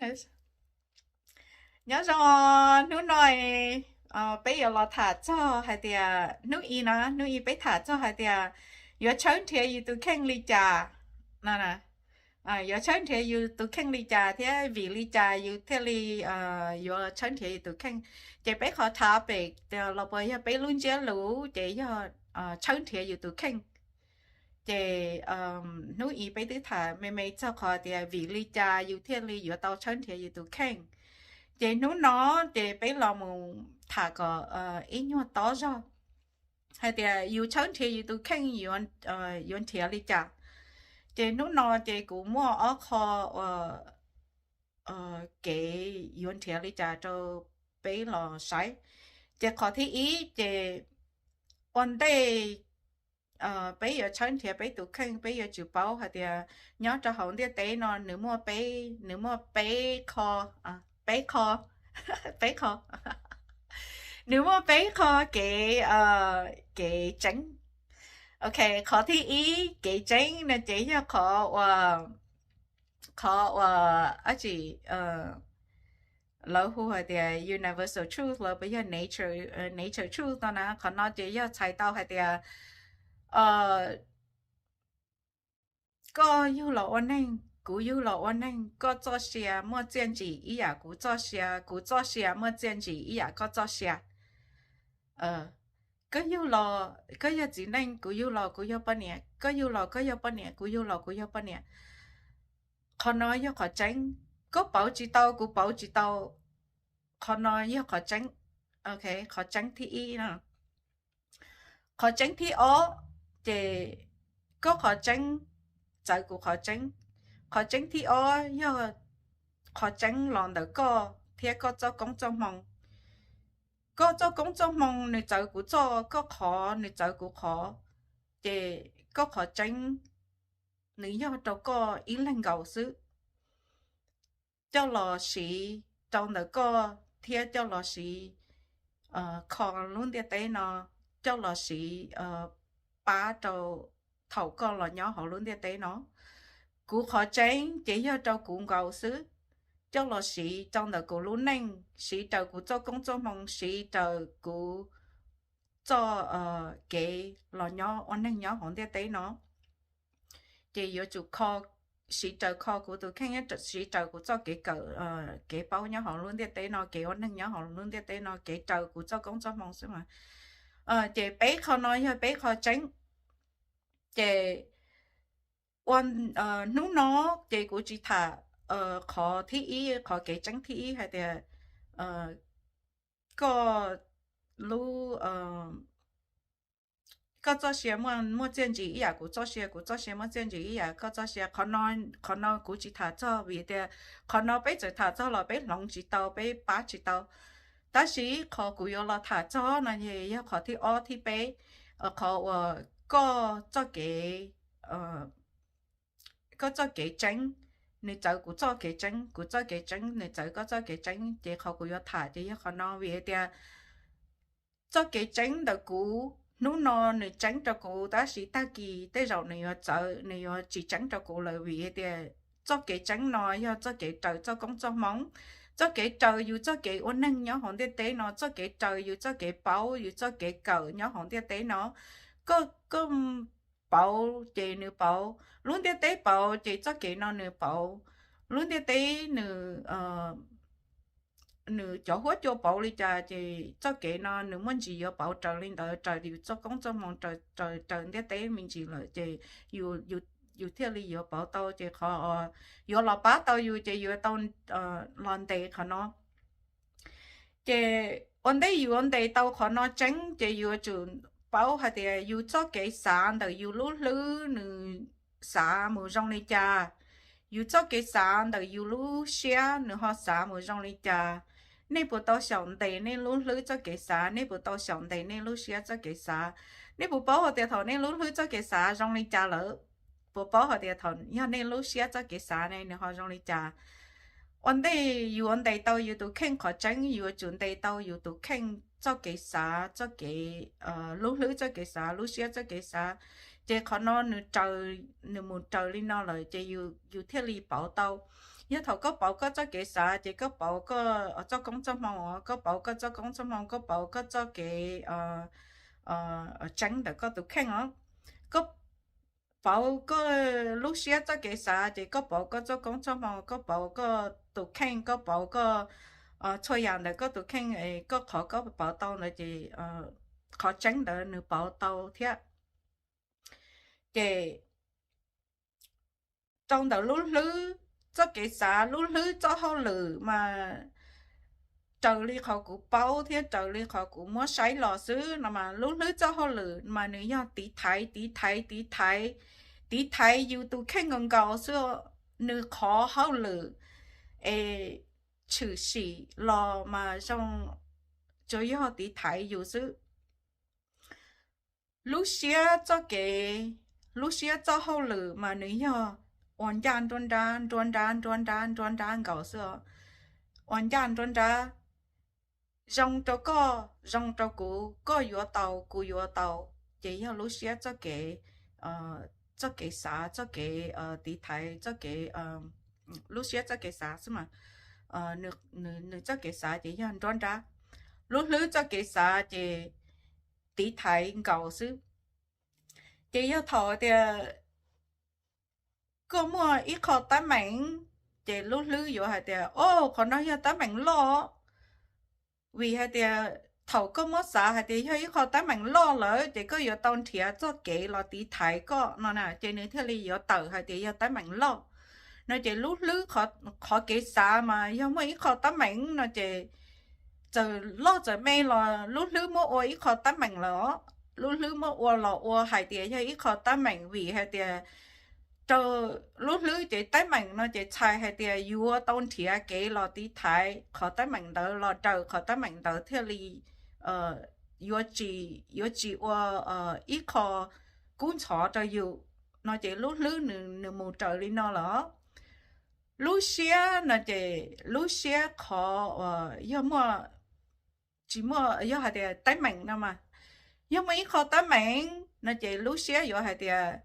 Nyob zoo, hnub no peb yuav los tham txog hais tias hnub i no, hnub i peb tham txog hais tias yuav tshawb nrhiav yus tus kheej li cas no. Yuav tshawb nrhiav yus tus kheej li cas thiab vim li cas yus thiaj li yuav tshawb nrhiav yus tus kheej. Ces peb qhov topic los puas yog peb lub ntsiab lus ces yog tshawb nrhiav yus tus kheej. Ces hnub i peb twb tham me me txog qhov tias vim li cas yus thiaj li yuav tau tshawb nrhiav yus tus kheej. Ces hnub no ces peb los mus tham kom ib nyuag tob zog hais tias yus tshawb nrhiav yus tus kheej yuav nrhiav li cas. Ces hnub no ces kuv muaj ob qho kev yuav nrhiav li cas rau peb los saib. Ces qhov thib ib ces ua ntej peb yuav tshawb nrhiav peb tus kheej, peb yuav tsum paub hais tias nyob rau hauv ntiaj teb no nws muaj peb, nws muaj peb qho, peb qho, peb qho, nws muaj peb qho kev, kev tseeb. Ok, qhov thib ib kev tseeb no ces yog qhov uas, qhov uas dab tsi lawv hu hais tias universal truth los puas yog nature, nature truth no na. Qhov no ces yog txhais tau hais tias koj yug los ua neeg, kuv yug los ua neeg, koj txoj sia muaj txiaj ntsig ib yam kuv txoj sia, kuv txoj sia muaj txiaj ntsig ib yam koj txoj sia. Koj yug los koj yog txiv neej, kuv yug los kuv yog poj niam, koj yug los koj yog poj niam, kuv yug los kuv yog poj niam. Qhov no yog qhov tseeb, koj pauv tsis tau, kuv pauv tsis tau. Qhov no yog qhov tseeb. Ok, qhov tseeb thib ib no. Qhov tseeb thib ob ces koj qhov tseeb txawv kuv qhov tseeb. Qhov tseeb thib ob yog qhov tseeb los ntawm koj thiab koj txoj koob txoj hmoo. Koj txoj koob txoj hmoo nws txawv kuv txoj, koj qhov nws txawv kuv qhov, ces koj qhov tseeb nws yog rau koj ib leeg nkaus xwb, coj los siv rau ntawm koj thiab coj los siv kho lub ntiaj teb no, coj los siv pab rau thaum koj los nyob hauv lub ntiaj teb no. Kuv qhov tseeb ces yog rau kuv nkaus xwb, coj los siv rau ntawm kuv lub neej, siv raws kuv txoj koob txoj hmoo, siv raws kuv txoj kev los nyob ua neeg nyob hauv ntiaj teb no. Ces yuav tsum kho, siv raws kho kuv tus kheej, siv raws kuv txoj kev kawm, kev paub nyob hauv lub ntiaj teb no, kev ua neeg nyob hauv lub ntiaj teb no, kev raws kuv txoj koob txoj hmoo xwb mas. Ces peb qho no yog peb qho tseeb. Ces ua hnub no ces kuv tsis tham qhov thib ib, qhov kev tseeb thib ib hais tias koj lub, koj txoj sia muaj txiaj ntsig ib yam kuv txoj sia, kuv txoj sia muaj txiaj ntsig ib yam koj txoj sia. Qhov no kuv tsis tham txog vim tias qhov no peb txawm tham txog los peb hloov tsis tau, peb pab tsis tau. Tab sis qhov kuv yuav los tham txog no yog qhov thib ob thib peb, qhov uas koj txoj kev, koj txoj kev tseeb nws txawv kuv txoj kev tseeb, kuv txoj kev tseeb nws txawv koj txoj kev tseeb. Ces qhov kuv yuav tham ces yog qhov no vim tias txoj kev tseeb ntawm kuv hnub no nws tseeb rau kuv, tab sis tag kis tej zaum nws yuav txawv, nws yuav tsis tseeb rau kuv lawm vim tias txoj kev tseeb no yog txoj kev raws txoj koob txoj hmoo, txoj kev raws yus txoj kev ua neeg nyob hauv ntiaj teb no, txoj kev raws yus txoj kev paub, yus txoj kev kawm nyob hauv ntiaj teb no. Koj, koj pauv ces nws pauv, lub ntiaj teb pauv ces txoj kev no nws pauv. Lub ntiaj teb nws, nws cov huab cua pauv li cas ces txoj kev no nws muaj ntsis yuav pauv raws li ntawd, raws yus txoj koob txoj hmoo, raws ntiaj teb me ntsis lawm ces yus thiaj li yuav pauv tau. Ces qhov yuav los pab tau yus ces yuav tau los ntes qhov no. Ces ua ntej yuav ntes tau qhov no tseeb ces yuav tsum paub hais tias yus txoj kev xav ntawm yus lub hlwb nws xav mus zoo li cas, yus txoj kev xav ntawm yus lub siab nws ho xav mus zoo li cas. Nej puas tau xyaum ntes nej lub hlwb txoj kev xav? Nej puas tau xyaum ntes nej lub siab txoj kev xav? Nej puas paub hais tias thaum nej lub hlwb txoj kev xav zoo li cas lawm? Puas paub hais tias thaum yog nej lub siab txoj kev xav ne nws ho zoo li cas? Ua ntej yus yuav ntes tau yus tus kheej qhov tseeb, yus yuav tsum ntes tau yus tus kheej txoj kev xav, txoj kev, lub hlwb txoj kev xav, lub siab txoj kev xav. Ces qhov no nws raws, nws mus raws li no lawm ces yus thiaj li pauv tau. Yog thaum koj pauv koj txoj kev xav ces koj pauv koj txoj koob txoj hmoo, koj pauv koj txoj koob txoj hmoo, koj pauv koj txoj kev tseeb ntawm koj tus kheej os. Koj pauv koj lub siab txoj kev xav ces koj pauv koj txoj koob txoj hmoo, koj pauv koj tus kheej, koj pauv koj txhua yam ntawm koj tus kheej, koj qhov koj pauv tau ntawd ces qhov tseeb ntawd nws pauv tau thiab. Ces rau ntawm lub hlwb txoj kev xav, lub hlwb txoj hauj lwm mas raws li qhov kuv paub thiab raws li qhov kuv muab saib los xwb no mas lub hlwb txoj hauj lwm mas nws yog tiv thaiv tiv thaiv tiv thaiv, tiv thaiv yus tus kheej nkaus nkaus xwb. Nws qhov hauj lwm es tshwm sim los mas zoo tsuas yog tiv thaiv yus xwb. Lub siab txoj kev, lub siab txoj hauj lwm mas nws yog ua ncaj nruab nrab nruab nrab nruab nrab nruab nrab nkaus xwb os. Ua ncaj nruab nrab, zoo rau koj, zoo rau kuv, koj yuav tau, kuv yuav tau, ces yog lub siab txoj kev, txoj kev xav, txoj kev tiv thaiv, txoj kev, lub siab txoj kev xav xwb mas nws txoj kev xav ces yog nruab nrab. Lub hlwb txoj kev xav ces tiv thaiv nkaus xwb. Ces yog thaum tias koj muaj ib qho teeb meem, ces lub hlwb yuav hais tias, o, qhov no yog teeb meem loj. Vim hais tias thaum koj muab xav hais tias yog ib qho teeb meem loj lawm ces koj yuav tau nrhiav txoj kev los tiv thaiv koj no na, ces nws thiaj li yuav tawm hais tias yog teeb meem loj no. Ces lub hlwb, qhov kev xav mas yog muaj ib qho teeb meem no ces txawm loj txawm me los lub hlwb muab ua ib qho teeb meem lawm os. Lub hlwb muab ua los ua hais tias yog ib qho teeb meem vim hais tias rau lub hlwb ces teeb meem no ces txhais hais tias yuav tau nrhiav kev los tiv thaiv qhov teeb meem ntawd los raws qhov teeb meem ntawd thiaj li yuav tsis, yuav tsis ua ib qho kub ntxhov rau yus no ces lub hlwb nws mus raws li no lawm. Lub siab no ces lub siab qhov uas yog muaj, tsis muaj, yog hais tias teeb meem no mas, yog muaj ib qho teeb meem no ces lub siab yuav hais tias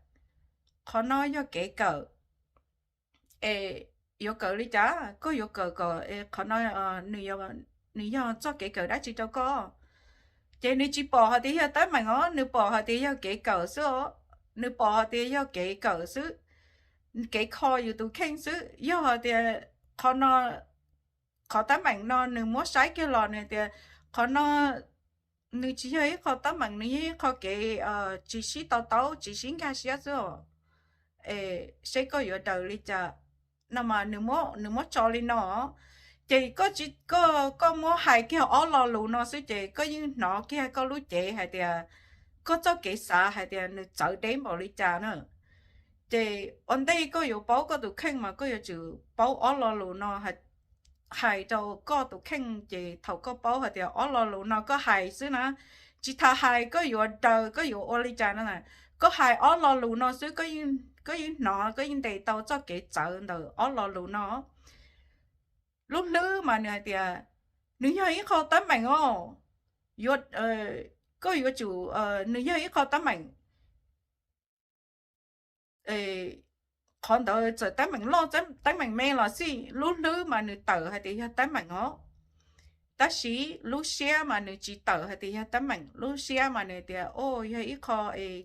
qhov no yog kev kawm, es yuav kawm li cas, koj yuav kawm kom qhov no nws yog txoj kev kawm dab tsi rau koj. Ces nws tsis pom hais tias yog teeb meem os, nws pom hais tias yog kev kawm xwb os, nws pom hais tias yog kev kawm xwb, kev kho yus tus kheej xwb. Yog hais tias qhov no, qhov teeb meem no nws muab saib kiag los nws tias qhov no nws tsis yog ib qho teeb meem, nws yog ib qho kev tsis sib to taub, tsis sib nkag siab xwb os, seb koj yuav daws li cas no mas nws muab tso li no. Ces koj, koj muab hais kiag ob lo lus no xwb ces koj yeej hnov kiag koj lub cev hais tias koj txoj kev xav hais tias nws txawv deb npaum li cas na. Ces ua ntej koj yuav paub koj tus kheej mas koj yuav tsum paub ob lo lus no hais rau koj tus kheej. Ces thaum koj paub hais tias ob lo lus no koj hais xwb na, tsis tas hais koj yuav daws, koj yuav ua li cas no, koj hais ob lo lus no xwb, koj yeej hnov, koj yeej ntes tau txoj kev txawv ntawm ob lo lus no. Lub hlwb mas nws hais tias nws yog ib qho teeb meem os, koj yuav tsum, nws yog ib qho teeb meem. Qhov ntawd txawm teeb meem loj teeb meem me los xij, lub hlwb mas nws tawm hais tias yog teeb meem os, tab sis lub siab mas nws tsis tawm hais tias yog teeb meem. Lub siab mas nws tias, o, yog ib qho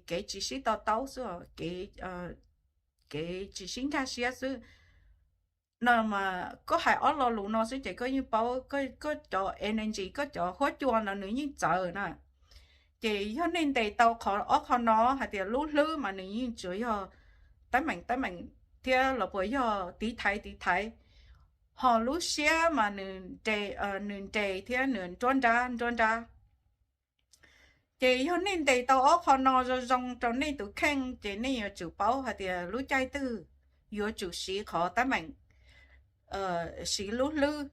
kev tsis sib to taub xwb, kev tsis sib nkag siab xwb no mas koj hais ob lo lus no xwb ces koj yeej paub, koj cov energy, koj cov huab cua no nws yeej txawv na. Ces yog nej ntes tau qhov, ob qho no hais tias lub hlwb mas nws yeej tsuas yog teeb meem teeb meem thiab los puas yog tiv thaiv tiv thaiv, ho lub siab mas nws nres thiab nws nruab nrab nruab nrab. Ces yog nej ntes tau ob qho no zoo zoo rau nej tus kheej ces nej yuav tsum paub hais tias lub caij twg yuav tsum siv qhov teeb meem, siv lub hlwb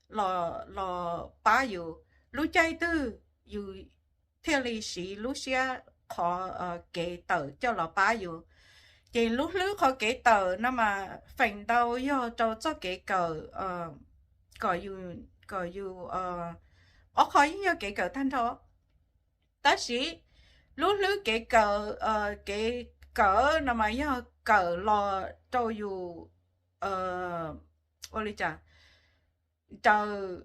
los pab yus, lub caij twg yus thiaj li siv lub siab qhov kev tawm coj los pab yus. Ces lub hlwb qhov kev tawm no mas feem ntau yog rau txoj kev kawm, kom yus, kom yus, ob qho yeej yog kev kawm tag nrho. Tab sis lub hlwb kev kawm, kev kawm no mas yog kawm los rau yus ua li cas, raws,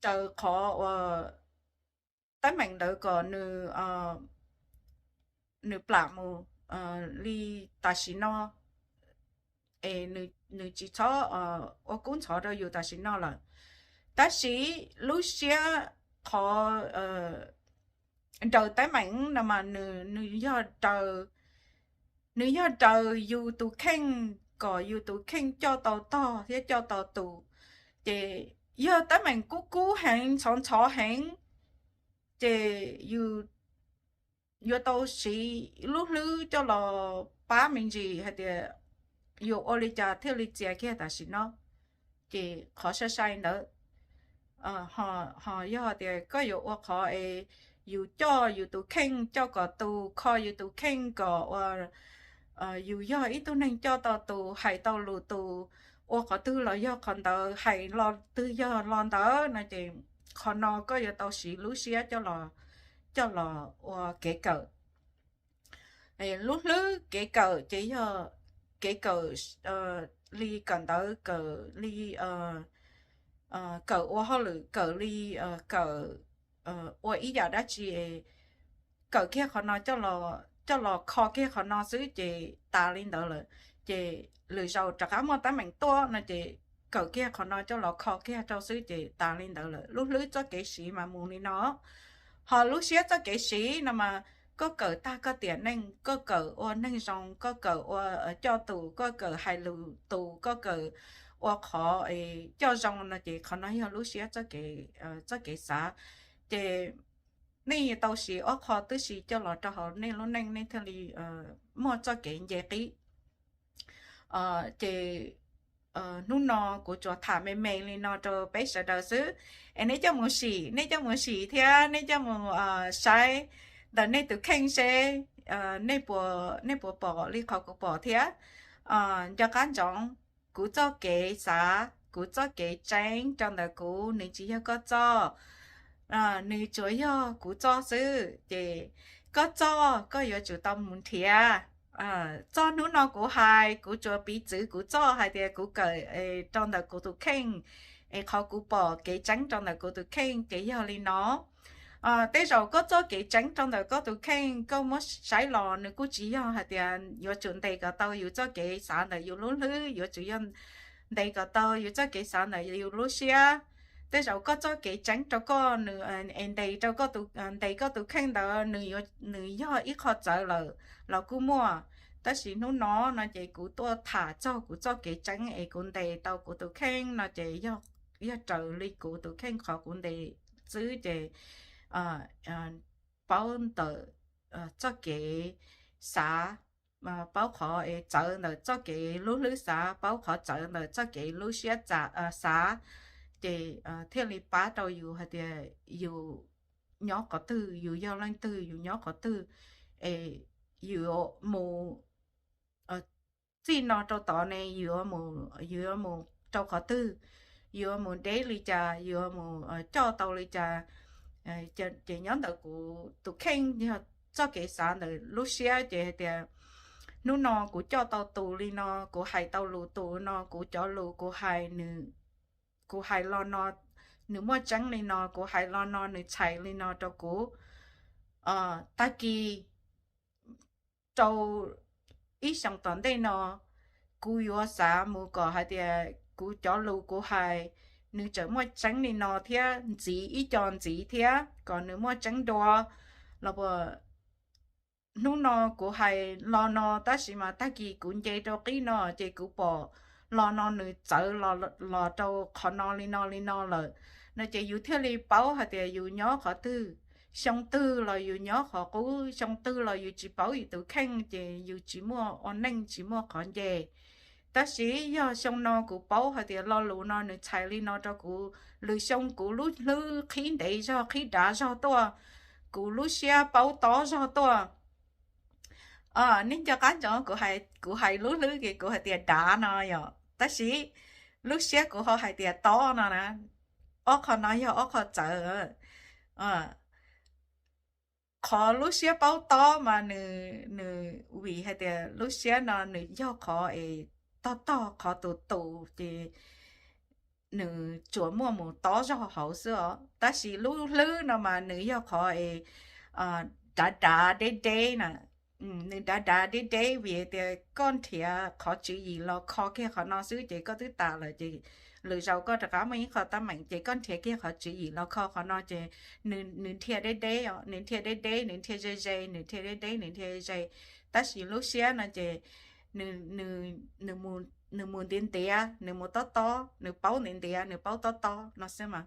raws qhov uas teeb meem ntawd kom nws, nws plam mus li tam sim no, es nws tsis txhob ua kub ntxhov rau yus tam sim no lawm. Tab sis lub siab qhov raws teeb meem no mas nws, nws yog raws yus tus kheej, kom yus tus kheej coj tau tog thiab coj tau tus. Ces yog teeb meem kub kub heev, ntxhov ntxhov heev, ces yus yuav tau siv lub hlwb coj los pab me ntsis hais tias yuav ua li cas thiaj li txias kiag tam sim no. Ces qhov sai sai ntawd, ho yog tias koj yuav ua qhov es yus coj yus tus kheej, coj kom tus, kho yus tus kheej kom ua, yus yog ib tug neeg coj tau tus, hais tau lus tus, ua qhov twg los yog qhov ntawd, hais lo twg yog lo ntawd no ces qhov no koj yuav tau siv lub siab coj los ua kev kawm. Lub hlwb kev kawm ces yog kev kawm li kawm ntawv, kawm li kawm ua hauj lwm, kawm li kawm ua ib yam dab tsi, kawm kiag qhov no, coj los kho kiag qhov no xwb ces tas li ntawd lawm. Ces lwm zaus rov qab muaj teeb meem tuaj no ces kawm kiag qhov no coj los kho kiag rau xwb ces tas li ntawd lawm. Lub hlwb txoj kev siv mas mus li no. Ho lub siab txoj kev siv no mas koj kawm tag koj tiam neej, koj kawm ua neeg zoo, koj kawm ua coj tus, koj kawm hais lus tus, koj kawm ua qhov coj zoo no ces qhov no yog lub siab txoj kev xav. Ces nej tau siv ob qho tib si coj los rau hauv nej lub neej, nej thiaj li muaj txoj kev nce qib. Ces hnub no kuv tsuas tham me me li no rau peb sawv daws xwb, es nej coj mus sim, nej coj mus sim thiab nej coj mus saib ntawm nej tus kheej seb nej puas pom li qhov kuv pom thiab. Nco qab ntsoov, kuv txoj kev xav, kuv txoj kev tseeb rau ntawm kuv, nws tsis yog koj txoj, nws tsuas yog kuv txoj xwb. Ces koj txoj koj yuav tsum tau mus nrhiav. Txoj hnub no kuv hais, kuv tsuas piv txwv kuv txoj hais tias kuv kawm rau ntawm kuv tus kheej, es qhov kuv pom kev tseeb rau ntawm kuv tus kheej ces yog li no. Tej zaum koj txoj kev tseeb rau ntawm koj tus kheej koj muab saib los nws kuj tsis yog hais tias yuav tsum ntes kom tau yus txoj kev xav ntawm yus lub hlwb, yuav tsum yog ntes kom tau yus txoj kev xav ntawm yus lub siab. Tej zaum koj txoj kev tseeb rau koj, nws es ntes rau, ntes koj tus kheej ntawd nws yog ib qho txawv lawm los kuj muaj. Tab sis hnub no no ces kuv tuaj tham txog kuv txoj kev tseeb es kuv ntes tau kuv tus kheej no ces yog raws li kuv tus kheej qhov kuv ntes xwb ces paub ntawm txoj kev xav, paub qhov es txawv ntawm txoj kev lub hlwb xav, paub qhov txawv ntawm txoj kev lub siab xav, ces thiaj li pab rau yus hais tias yus nyob qhov twg, yus yog leej twg, yus nyob qhov twg, es yus mus txij no rau tod ne, yus yuav mus rau qhov twg, yuav mus deb li cas, yuav mus coj tau li cas. Ces nyob ntawm kuv tus kheej yog txoj kev xav ntawm lub siab ces hais tias hnub no kuv coj tau tus li no, kuv hais tau lus tus no, kuv cov lus kuv hais, kuv hais lo no nws muaj tseeb li no, kuv hais lo no nws txhais li no rau kuv. Tag kis rau ib xyoos tom ntej no, kuv yuav xav mus kom hais tias kuv cov lus kuv hais nws tseem muaj tseeb li no thiab ntxiv ib co ntxiv thiab kom nws muaj tseeb dua los puas. Hnub no kuv hais lo no tab sis mas tag kis kuv nce rau qib no ces kuv pom lo no nws txawv los rau qhov no li no li no lawm no ces yus thiaj li paub hais tias yus nyob qhov twg. Xyoo twg los yus nyob qhov qub, xyoo twg los yus tsis paub yus tus kheej ces yus tsis muaj ua neej, tsis muaj qhov nce. Tab sis yog xyoo no kuv paub hais tias lo lus no nws txhais li no rau kuv, lwm xyoo kuv lub hlwb qhib ntev zog, qhib dav zog tuaj, kuv lub siab paub tob zog tuaj. Nej nco qab ntsoov kuv hais lub hlwb ces kuv hais tias dav no yom, tab sis lub siab kuv ho hais tias tob no na. Ob qho no yog ob qho txawv. Qhov lub siab paub tob mas nws, nws vim hais tias lub siab no nws yog qhov es tog tog qhov tus tus ces nws tsuas muaj mus tob zog hauv xwb os. Tab sis lub hlwb no mas nws yog qhov es dav dav deb deb na. Nws dav dav deb deb vim tias koj nrhiav qhov tswv yim los kho kiag qhov no xwb ces koj twb tas lawm ces lwm zaus koj rov qab muaj ib qho teeb meem ces koj nrhiav kiag qhov tswv yim los kho qhov no ces nws nrhiav deb deb os, nws nrhiav deb deb, nws nrhiav ze ze, nws nrhiav deb deb, nws nrhiav ze ze. Tab sis lub siab no ces nws mus ntiav ntiav, nws mus tob tob, nws paub ntiav ntiav, nws paub tob tob no xwb mas.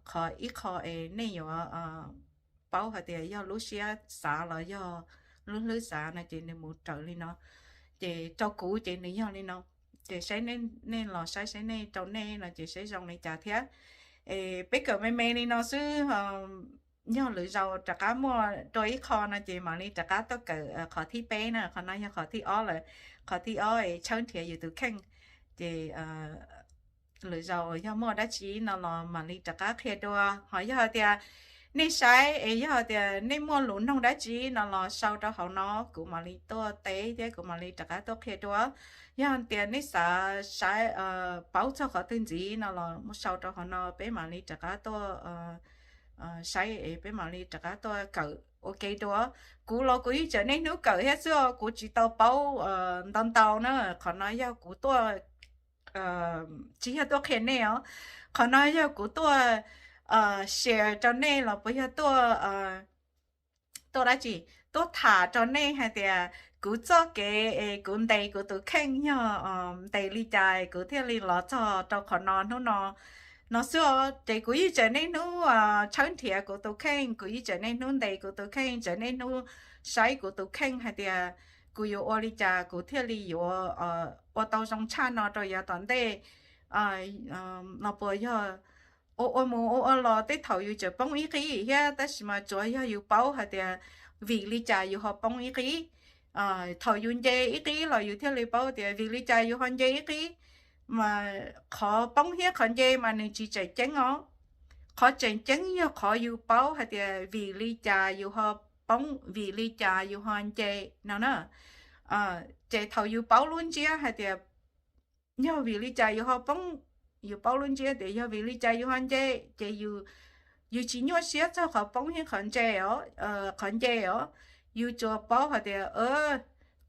Qhov ib qho es nej yuav paub hais tias yog lub siab xav los yog lub hlwb xav no ces nws mus raws li no. Ces rau kuv ces nws yog li no. Ces saib nej los saib saib nej rau nej no ces saib zoo li cas thiab. Es peb kawm me me li no xwb, yog lwm zaus rov qab muaj dua ib qho no ces mam li rov qab tuaj kawm qhov thib peb na, qhov no yog qhov thib ob lawm. Qhov thib ob es tshawb nrhiav yus tus kheej. Ces lwm zaus yog muaj dab tsi no los mam li rov qab qhia dua. Ho yog tias nej saib es yog tias nej muaj lus noog dab tsi no los sau rau hauv no, kuv mam li tuaj teb thiab kuv mam li rov qab tuaj qhia dua. Yog tias nej xav saib paub txog qhov twg ntxiv no los sau rau hauv no peb mam li rov qab tuaj saib es peb mam li rov qab tuaj kawm ua ke dua. Kuv los kuv yeej tseem niaj hnub kawm thiab xwb os, kuv tsis tau paub ntau ntau na. Qhov no yog kuv tuaj, tsis yog tuaj qhia nej os, qhov no yog kuv tuaj share rau nej los puas yog tuaj tuaj dab tsi, tuaj tham rau nej hais tias kuv txoj kev es kuv ntes kuv tus kheej yog ntes li cas kuv thiaj li los txog rau qhov no hnub no no xwb os. Ces kuv yeej tseem niaj hnub tshawb nrhiav kuv tus kheej, kuv yeej tseem niaj hnub ntes kuv tus kheej, tseem niaj hnub saib kuv tus kheej hais tias kuv yuav ua li cas kuv thiaj li yuav ua tau zoo tshaj no rau yav tom ntej. No puas yog ua ua mus ua ua los tej thaum yus tseem poob ib qib thiab, tab sis mas tsuav yog yus paub hais tias vim li cas yus ho poob ib qib. Thaum yus nce ib qib los yus thiaj li paub tias vim li cas yus ho nce ib qib. Mas qhov poob thiab qhov nce mas nws tsis tseem ceeb os. Qhov tseem ceeb yog qhov yus paub hais tias vim li cas yus ho poob, vim li cas yus ho nce no na. Ces thaum yus paub lub ntsiab hais tias yog vim li cas yus ho poob, yus paub lub ntsiab tias yog vim li cas yus ho nce, ces yus tsis nyuaj siab txog qhov poob thiab qhov nce os, qhov nce os. Yus tsuas paub hais tias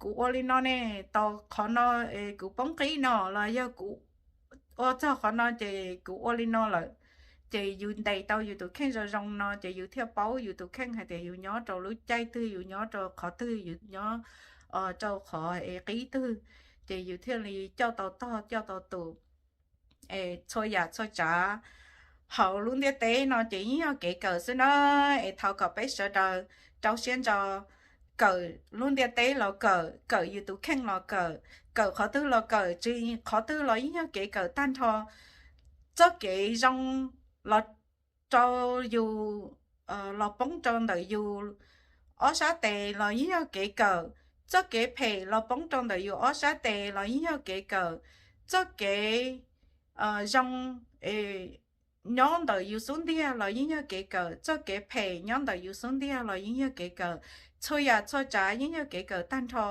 kuv ua li no ne, tau qhov no kuv poob qib no los yog kuv ua txog qhov no ces kuv ua li no lawm. Ces yus ntes tau yus tus kheej zoo zoo no ces yus thiaj paub yus tus kheej hais tias yus nyob rau lub caij twg, yus nyob rau qhov twg, yus nyob rau qhov es qib twg, ces yus thiaj li coj tau tog coj tau tus. Es txhua yam txhua tsav hauv lub ntiaj teb no ces yeej yog kev kawm xwb na. Es thov kom peb sawv daws rau siab ntso kawm lub ntiaj teb los kawm, kawm yus tus kheej los kawm, kawm qhov twg los kawm, tsis qhov twg los yeej yog kev kawm tag nrho. Txoj kev zoo los rau yus, los poob rau ntawm yus ob sab tes los yeej yog kev kawm. Txoj kev phem los poob rau ntawm yus ob sab tes los yeej yog kev kawm. Txoj kev zoo nyob ntawm yus xub ntiag los yeej yog kev kawm, txoj kev phem nyob ntawm yus xub ntiag los yeej yog kev kawm. Txhua yam txhua tsav yeej yog kev kawm tag nrho.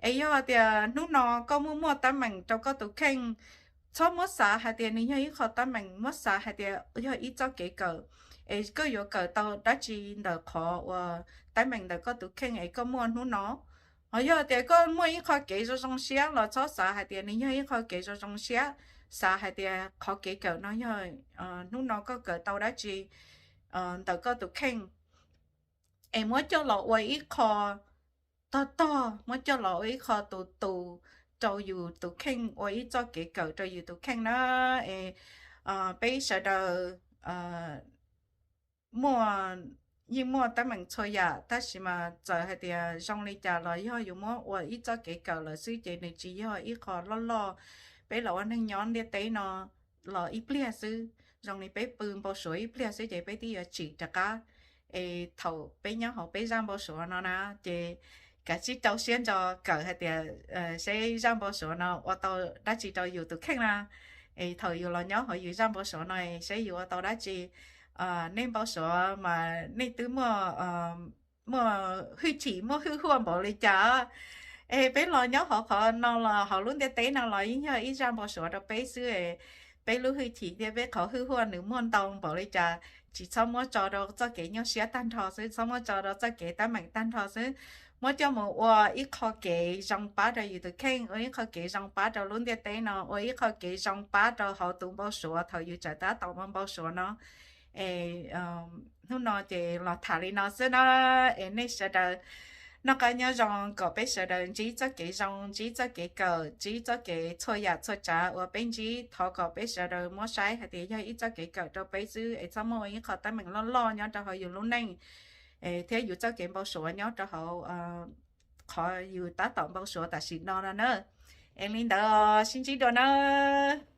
Es yog tias hnub no koj muaj muaj teeb meem rau koj tus kheej, txhob muab xav hais tias nws yog ib qho teeb meem, muab xav hais tias yog ib txoj kev kawm, es koj yuav kawm tau dab tsi ntawm qhov uas teeb meem ntawm koj tus kheej es koj muaj hnub no. Ho yog tias koj muaj ib qho kev zoo zoo siab los txhob xav hais tias nws yog ib qho kev zoo zoo siab, xav hais tias qhov kev kawm no yog hnub no koj kawm tau dab tsi ntawm koj tus kheej, es muab coj los ua ib qho tog tog, muab coj los ua ib qho tus tus rau yus tus kheej, ua ib txoj kev kawm rau yus tus kheej na. Es peb sawv daws muaj, yeej muaj teeb meem txhua yam, tab sis mas txawm hais tias zoo li cas los yog yus muab ua ib txoj kev kawm lawm xwb ces nws tsis yog ib qho loj loj. Peb los ua neeg nyob ntiaj teb no los ib pliag xwb, zoo li peb pw npau suav ib pliag xwb ces peb twb yuav tsim rov qab. Es thaum peb nyob hauv peb zaj npau suav no na, ces kav tsij rau siab ntso kawm hais tias seb zaj npau suav no ua tau dab tsi rau yus tus kheej na. Es thaum yus los nyob hauv yus zaj npau suav no seb yus ua tau dab tsi. Nej npau suav mas nej twb muaj, muaj hwj chim muaj hwj huaj npaum li cas? Es peb los nyob hauv qhov no los hauv lub ntiaj teb no los yeej yog ib zaj npau suav rau peb xwb. Peb lub hwj chim thiab peb qhov hwj huam nws muaj ntau npaum li cas, tsis txhob muab tso rau txoj kev nyuaj siab tag nrho xwb, txhob muab tso rau txoj kev teeb meem tag nrho xwb. Muab coj mus ua ib qho kev zoo pab rau yus tus kheej, ua ib qho kev zoo pab rau lub ntiaj teb no, ua ib qho kev zoo pab rau hauv tus npau suav thaum yus tseem tab tom npau suav no. Es hnub no ces los tham li no xwb na. Es nej sawv daws noj qab nyob zoo, kom peb sawv daws ntsib txoj kev zoo, ntsib txoj kev kawm, ntsib txoj kev txhua yam txhua tsav uas peb ntsib. Thov kom peb sawv daws muab saib hais tias yog ib txoj kev kawm rau peb xwb, es txhob muab ua ib qho teeb meem loj loj nyob rau hauv yus lub neej, es thiab yus txoj kev npau suav nyob rau hauv qhov yus tab tom npau suav tam sim no no na. Es li ntawd, sib ntsib dua nawb.